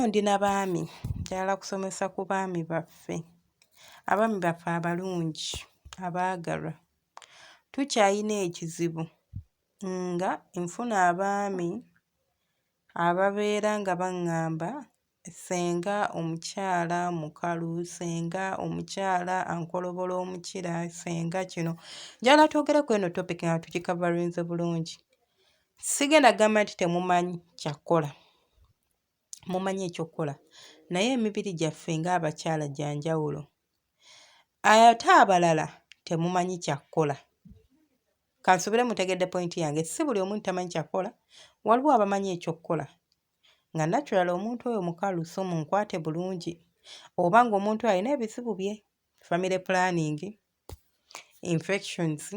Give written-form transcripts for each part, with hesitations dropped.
ndi na baami, njagala kusomesa ku baami baffe, abaami baffe abalungi abaagalwa. Tukyayina ekizibu nga nfuna abaami ababeera nga baŋŋamba ssenga omukyala mukalu, ssenga omukyala ankolobola omukira, ssenga kino. Njagala twogere ku eno topic nga tugikavarinze bulungi. Sigenda kugamba nti temumanyi kya kukola, mumanyi eky'okukola naye emibiri gyaffe ng'abakyala gya njawulo. Ate abalala temumanyi kya kukola. Kansuubire mutegedde point yange. Si buli omu nti tamanyi kya kukola, waliwo abamanyi eky'okukola nga natural omuntu oyo mukalu so munkwate bulungi oba ng'omuntu alina ebizibu bye, family planning, infections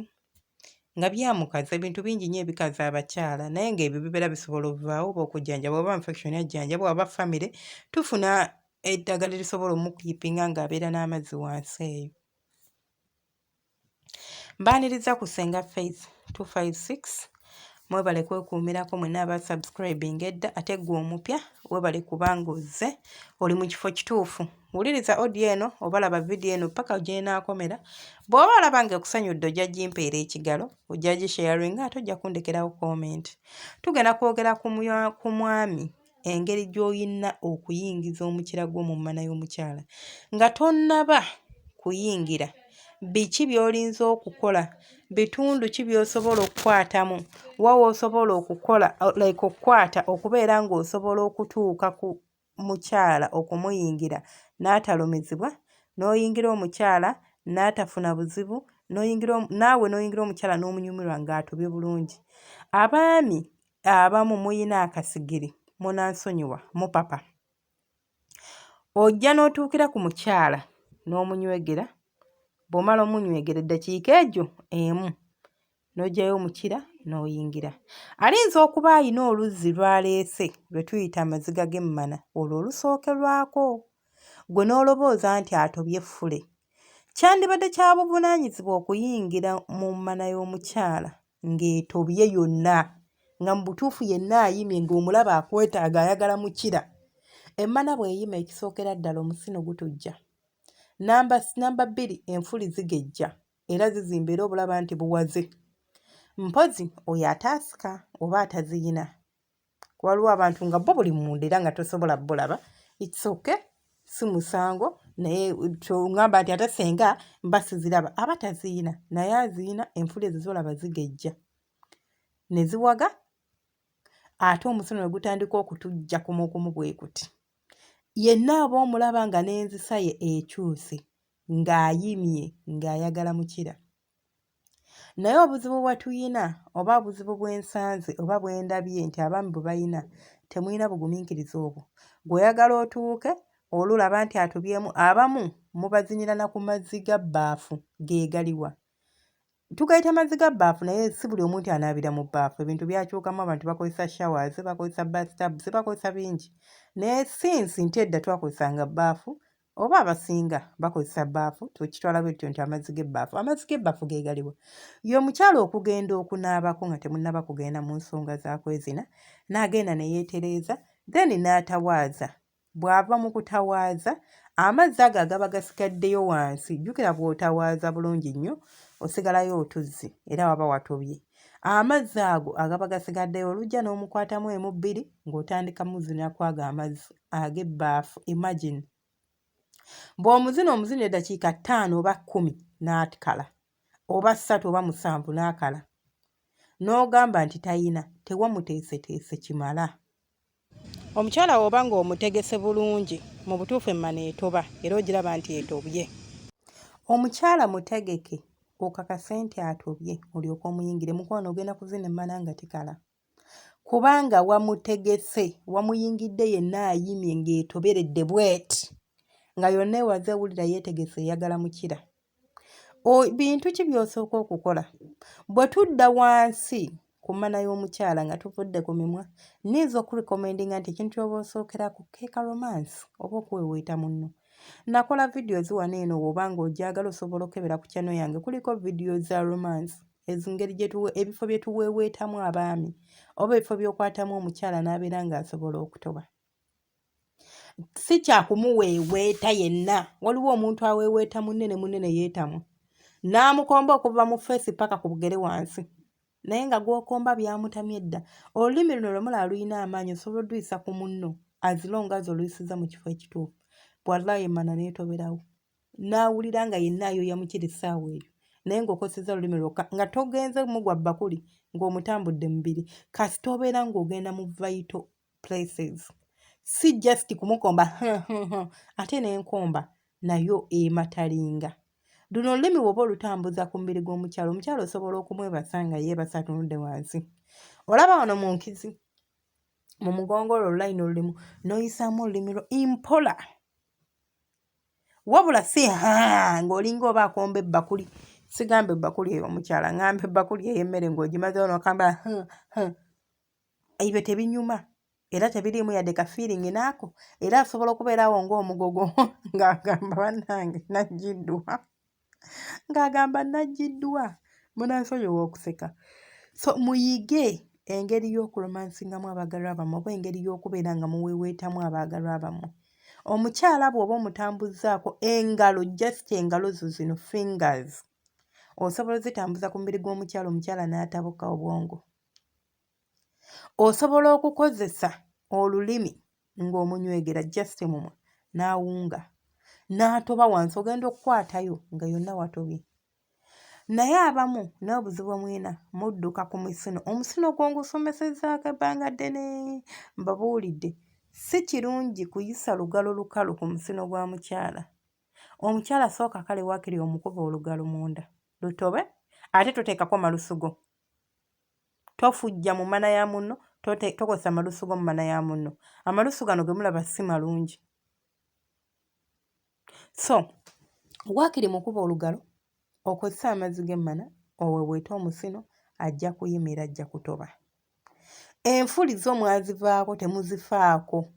nga byamukaza ebintu bingi nnyo ebikaza abakyala naye ng'ebyo bibeera bisobola ovaawo oba okujjanjabwa oba infection ajjanjabwa oba family tufuna eddagala erisobola omukeepinga ng'abeera n'amazzi wansi eyo. Mbaaniriza ku Ssenga Faith 256. Mwebale kwekuumirako mwenna aba subscribing edda ate ggwe omupya weebale kubanga ozze oli mu kifo kituufu. Wuliriza audio eno oba laba vidiyo eno ppaka gy'enaakomera. Bw'oba olaba ng'ekusanyudde ojja gimpeera ekigalo, ojja gisharinga ate ojja kundekerawo comment. Tugenda kwogera ku mwami engeri gy'oyina okuyingiza omukira gwo mu mmana y'omukyala nga tonnaba kuyingira. Biki by'olinza okukola? Bitundu ki by'osobola okukwatamu? Wa w'osobola okukola like okukwata okubeera ng'osobola okutuuka ku mukyala okumuyingira n'atalumizibwa, n'oyingira omukyala n'atafuna buzibu, n'oyingira naawe n'oyingira omukyala n'omunyumirwa ng'atobye bulungi. Abaami abamu muyina akasigiri, munansonyiwa mupapa. Ojja n'otuukira ku mukyala n'omunywegera, bw'omala omunywegera eddakiika egyo emu n'oggyayo omukira n'oyingira. Ayinza okuba ayina oluzzi lw'aleese lwe tuyita amaziga g'emmana olwo olusookerwako ggwe n'olowooza nti atobye ffule. Kyandibadde kya buvunaanyizibwa okuyingira mu mmana y'omukyala ng'etobye yonna nga mu butuufu yenna ayimye ng'omulaba akwetaaga ayagala mukira. Emmana bw'eyima ekisookera ddala omusino gutujja. Namba bbiri enfuli zigejja era zizimba era obulaba nti buwaze. Mpozzi oyo ataasika oba ataziyina. Waliwo abantu nga bo buli munda era nga tosobola bulaba. It's okay, si musango naye tongamba nti ate ssenga mba siziraba. Aba taziyina naye aziyina enfuli ezo z'olaba zigejja ne ziwaga ate omusana ne gutandika okutujja kumukumu bwe guti. Yenna aba omulaba nga n'enzisa ye ekyuse ng'ayimye ng'ayagala mukira. Naye obuzibu bwe tuyina oba obuzibu bwe nsanze oba bwe ndabye nti abaami bwe bayina temuyina bugumiikiriza obwo. Ggwe oyagala otuuke olulaba nti atubyemu abamu mubazinira na ku mazzi ga bbaafu ge galiwa? Tugayita mazzi ga bbaafu naye si buli omu nti anaabira mu bbaafu. Ebintu byakyukamu abantu bakozesa showers, bakozesa bath tubs, bakozesa bingi. Naye since nti edda twakozesanga bbaafu oba abasinga bakozesa bbaafu tukitwala bwe tutyo nti amazzi g'ebbaafu. Amazzi g'ebbaafu ge galiwa? Ye omukyala okugenda okunaabako nga temunnaba kugenda mu nsonga za kwezina n'agenda ne yeetereeza then n'atawaaza. Bw'ava mu kutawaaza amazzi ago agaba gasigaddeyo wansi, jjukira bw'otawaaza bulungi nnyo osigalayo otuzzi era waba watobye. Amazzi ago agaba gasigaddeyo olujja n'omukwatamu emu bbiri ng'otandika muzina ku ago amazzi ag'ebbaafu imagine. Bw'omuzina omuzina eddakiika ttaano oba kkumi n'akala oba ssatu oba musanvu n'akala n'ogamba nti tayina tewamuteeseteese kimala. Omukyala bw'oba ng'omutegese bulungi mu butuufu emmana etoba era ogiraba nti etobye. Omukyala mutegeke okakase nti atobye olyoke omuyingire. Mukwano ogenda kuzina emmana nga tekala kubanga wamutegese wamuyingidde yenna ayimye ng'etoberedde bw'eti nga yonna ewaze ewulira yeetegese eyagala mukira. Bintu ki by'osooka okukola? Bwe tudda wansi ku mmana y'omukyala nga tuvudde ku mimwa, nnyinza okurecommendinga nti ekintu ky'oba osookerako ke ka romance oba okuweeweeta munno. Nakola videos wano eno bw'oba ng'ogyagala osobola okkebera ku channel yange kuliko vidiyo za romance engeri gye ebifo bye tuweeweetamu abaami oba ebifo by'okwatamu omukyala n'abeera ng'asobola okutoba. Si kyakumuweeweeta yenna. Waliwo omuntu aweeweeta munne ne munne ne yeetamwa n'amukomba okuva mu ffeesi ppaka ku bugere wansi. Naye nga gw'okomba byamutamye dda. Olulimi luno lwe mulaba lulina amaanyi osobola oduyisa ku munno as long as oluyisizza mu kifo ekituufu. Wallaahi emmana n'etoberawo. N'awulira nga yenna ayoya mukira essaawa eyo naye ng'okozesezza lulimi lwokka nga togenze mugwa bbakuli ng'omutambudde mubiri kasita obeera ng'ogenda mu vital places si just kumukomba ate n'enkomba nayo ematalinga. Luno olulimi bw'oba olutambuza ku mubiri gw'omukyala, omukyala osobola okumwebasa nga yeebase atunudde wansi. Olaba wano mu nkizi mu mugongo olwo olulayini olulimu n'oyisaamu olulimi lwo mpola wabula si haa ng'olinga oba akomba ebbakuli sigamba ebbakuli eyo omukyala ngamba ebbakuli ey'emmere ng'ogimazeewo n'okamba ebyo tebinyuma era tebiriimu yadde ka feeling naako era asobola okubeerawo ng'omugogo ng'agamba bannange najjiddwa ng'agamba najjiddwa munansonyiwa okuseka so muyige engeri y'okuromansingamu abaagalwa bammwe oba engeri y'okubeera nga muweweetamu abaagalwa bammwe omukyala bw'oba omutambuzzaako engalo just engalo zo zino fingers osobola ozitambuza ku mubiri gw'omukyala omukyala n'atabuka obwongo Osobola okukozesa olulimi ng'omunywegera just mumwa n'awunga n'atoba wansi ogenda okukwatayo nga yonna watobye. Naye abamu n'obuzibu bwe mulina mudduka ku misino. Omusino gwo ngusomesezzaako ebbanga ddene mbabuulidde si kirungi kuyisa lugalo lukalu ku musino gwa mukyala. Omukyala sooka kale waakiri omukube olugalo munda lutobe ate toteekako malusu go. Tofujja mu mana ya munno, tokozesa malusu go mu mana ya munno. Amalusu gano ge mulaba si malungi. So waakiri mukuba olugalo okozese amazzi g'emmana oweweete omusino ajja kuyimira ajja kutoba. Enfuli zo mwazivaako temuzifaako.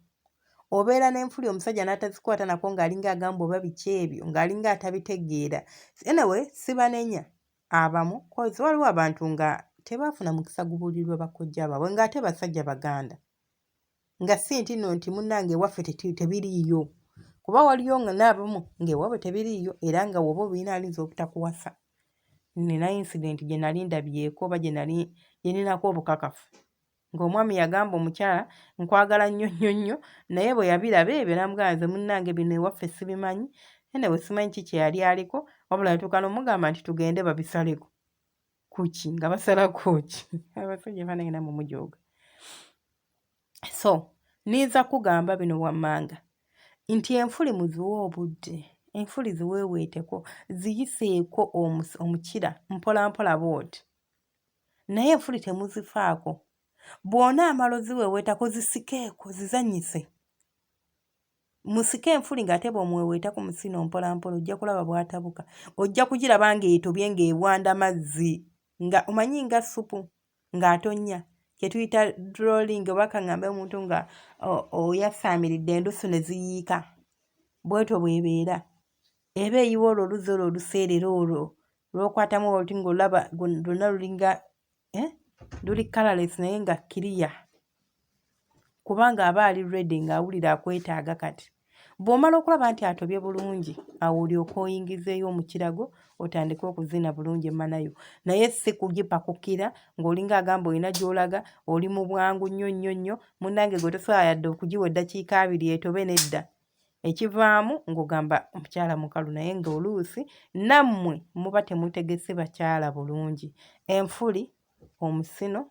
Obeera n'enfuli omusajja n'atazikwata nako ng'alinga agamba oba biki ebyo ng'alinga atabitegeera. Anyway sibanenya abamu cause waliwo abantu nga tebaafuna mukisa gubuulirwa bakojja baabwe ng'ate basajja baganda nga si nti nno nti munnange ewaffe tebiriiyo kuba waliyo nga n'abamu ng'ewaabwe tebiriiyo era nga woba obirina ayinza obutakuwasa. Nina incident gye nali ndabyeko oba gye nali gye ninako obukakafu. Ng'omwami yagamba omukyala nkwagala nnyo nnyo nnyo naye bwe yabiraba ebyo n'amugamba nze munnange bino ewaffe sibimanyi anyway simanyi ki kye yali aliko wabula yatuuka n'omugamba nti tugende babisaleko kuki nga basalako ki abasajja banange namwe mujooga so niyinza kugamba bino wammanga nti enfuli muziwe obudde enfuli ziweeweeteko ziyiseeko omukira mpolampola bw'oti naye enfuli temuzifaako. Bw'onaamala oziweeweetako zisikeeko zizannyise. Musike enfuli ng'ate bw'omuweeweeta ku musino mpolampola ojja kulaba bw'atabuka. Ojja kugiraba ng'etobye ng'ebwanda mazzi nga omanyi nga ssupu ng'atonnya kye tuyita drolling oba ka ŋŋambe omuntu nga oyasaamiridde endusu ne ziyiika bw'etyo bw'ebeera. Eba eyiwa olwo oluzzi olwo oluseerera olwo lw'okwatamu oluti ng'olaba lwonna lulinga eh, luli colorless naye nga clear kubanga aba ali ready ng'awulira akwetaaga kati. Bw'omala okulaba nti atobye bulungi awo olyoke oyingizeeyo omukira gwo otandike okuzina bulungi emmana yo naye si kugipakukira ng'olinga agamba olina gy'olaga oli mu bwangu nnyo nnyo nnyo munnange gwe tosobola yadde okugiwa eddakiika abiri etobe nedda. Ekivaamu ng'ogamba omukyala mukalu naye ng'oluusi nammwe muba temutegese bakyala bulungi. Enfuli, omusino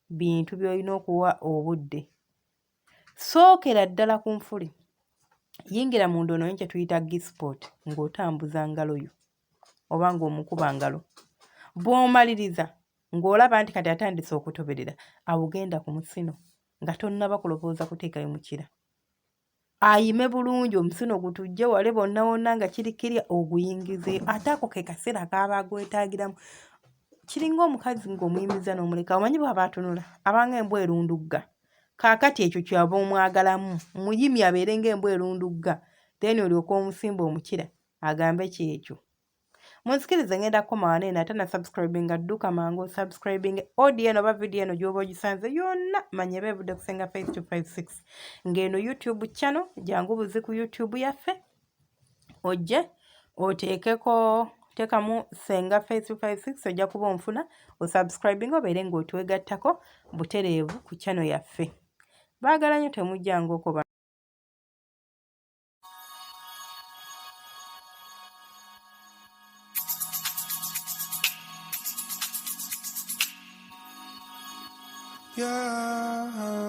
bintu by'olina okuwa obudde. Sookera ddala ku nfuli, yingira munda onoonye kye tuyita G-spot ng'otambuza ngalo yo oba ng'omukuba ngalo. Bw'omaliriza ng'olaba nti kati atandise okutoberera, awo genda ku musino nga tonnaba kulowooza kuteekayo mukira. Ayime bulungi omusino gutujje wale bonna wonna nga kiri kirya oguyingizeeyo ate ako ke kaseera k'aba agwetaagiramu. Kiringa omukazi ng'omuyimiriza n'omuleka omanyi bw'aba atunula abanga embwa erundugga. Kaakati ekyo ky'oba omwagalamu muyimye abeere ng'embwa erundugga then olyoke omusimbe omukira agambe kyekyo. Munzikirize ngenda kukoma wano eno ate na subscribinga dduka mangu osubscribinge audio eno oba vidiyo eno gy'oba ogisanze yonna manya eba evudde ku Ssenga Face 256 ng'eno YouTube channel jangu buzi ku YouTube yaffe ojje oteekeko teekamu Ssenga Face 256 ojja kuba onfuna osubscribinga obeere ng'otwegattako butereevu ku channel yaffe. Baagala nnyo temujjanga okoba. Yeah.